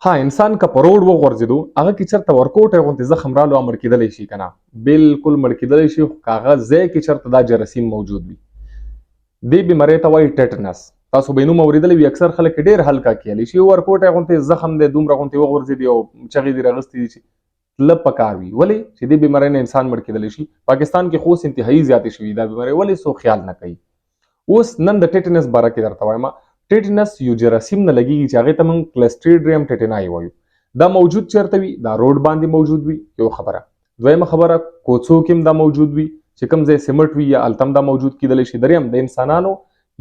ها، انسان که په روډ وغورځېدو، هغه کې چرته ورکوټی غوندې زخم رالو، مړ کېدلی شي که نه؟ بالکل مړ کېدلی شي، خو که هغه ځای کې چرته دا جراثیم موجود وي. دې بیمارۍ ته وایي ټیټنس. تاسو به یې نوم اورېدلی وي، اکثر خلک یې ډېر هلکه کیلی شي. یو ورکوټی غوندې زخم دی، دومره غوندې وغورځېدي او چغې دې راغستې دي چې تله پکار وي. ولې چې دې بیمارۍ نه انسان مړ کېدلی شي. پاکستان کې خو اوس انتهایي زیاتې شوي دا بیمارۍ، ولې څوک خیال نه کوي؟ اوس نن د ټیټنس باره کې درته وایم. ټیټنس یو جراثیم نه لګیږي چې هغې ته موږ کلسټریډریم ټیټنای وایو. دا موجود چېرته وي؟ دا روډ باندې موجود وي، یو خبره. دویمه خبره، کوڅو کې هم دا موجود وي، چې کوم ځای سیمټ وي یا هلته هم دا موجود کیدلی شي. دریم، د انسانانو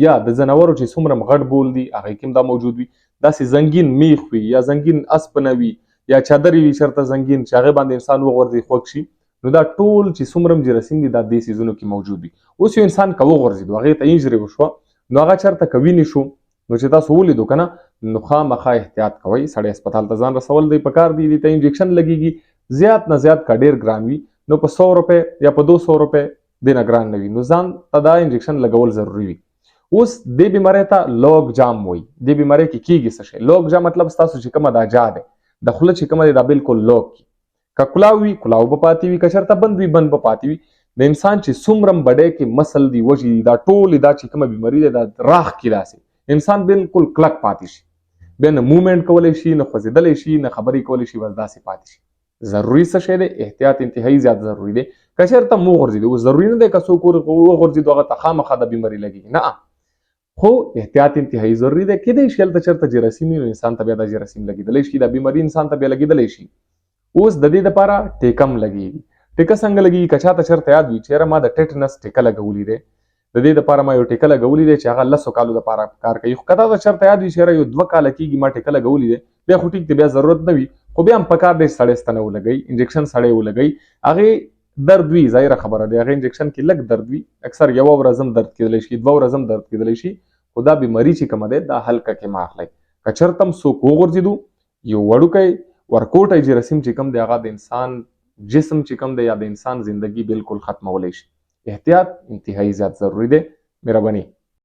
یا د ځناورو چې څومره غټ بول دي، هغې کې هم دا موجود وي. داسې زنګین میخ وي یا زنګین اسپنه وي یا چادرې وي چېرته زنګین، چې هغې باندې انسان وغورځي، خوږ شي. نو دا ټول چې څومره هم جراثیم دي، دا دې څیزونو کې موجود وي. اوس یو انسان که وغورځېدو، هغې ته انجري وشوه، نو هغه چېرته که وینې شو، نو چې تاسو ولیدو که نه، نو خامخا احتیاط کوئ، سړی هسپتال ته ځان رسول دی پکار دی. دې ته انجکشن لګېږي. زیات نه زیات که ډېر ګران وي، نو په 100 روپۍ یا په 200 روپۍ، دې نه ګران نه وي. نو ځان ته دا انجکشن لګول ضروري وي. اوس دې بیمارۍ ته لوک جام وایي. دې بیمارۍ کې کیږي څه شی؟ لوک جام مطلب ستاسو چې کومه دا جا دی، د خوله چې کومه دی، دا بالکل لوک کی. که کلاو وي، کلاو به پاتې وي، که چېرته بند وي، بند به پاتې وي. د انسان چې څومره بډی کې مسل دی، وجې دي، دا ټولې دا چې کومه بیماري ده، دا راخ کې داسې انسان بالکل کلک پاتې شي. بیا نه موومنټ کولی شي، نه خوځېدلی شي، نه خبرې کولی شي، بس داسې پاتې شي. ضروري څه شی دی؟ احتیاط انتهایی زیات ضروري دی. که چېرته مو وغورځېدو، اوس ضروري نه دی که څوک وغورځېدو، هغه ته خامخا د بیماري لګېږي، نه، خو احتیاط انتهایی ضروري دی. کېدای شي هلته چېرته جراثیم وي، نو انسان ته بیا دا جراثیم لګېدلی شي، دا بیماري انسان ته بیا لګېدلی شي. اوس د دې دپاره ټیکه هم لګېږي. ټیکه څنګه لګېږي؟ که چاته چېرته یاد وي چې یاره ما د ټیټنس ټیکه لګولې دی، د دې دپاره ما یو ټیکه لګولې دی چې هغه 10 کالو دپاره کار کوي. خو که تاته چېرته یاد وي چې یاره یو 2 کاله کېږي ما ټیکه لګولې دی، بیا خو ټیک دی، بیا ضرورت نه وي. خو بیا هم پکار دی چې سړی ستنه ولګوي، انجکشن سړی ولګوي. هغې درد وي، ظاهره خبره دی، هغه انجکشن کې لږ درد وي. اکثر یوه ورځ هم درد کېدلی شي، 2 ورځ هم درد کېدلی شي، خو دا بیماري چې کومه دی، دا هلکه کې مه اخلئ. که چېرته هم څوک وغورځېدو، یو وړوکی ورکوټی جراثیم چې کوم دی، هغه د انسان جسم چې کوم دی یا د انسان زندگی بالکل ختمولی شي. احتیاط انتهایی زیات ضروري دی. مهرباني.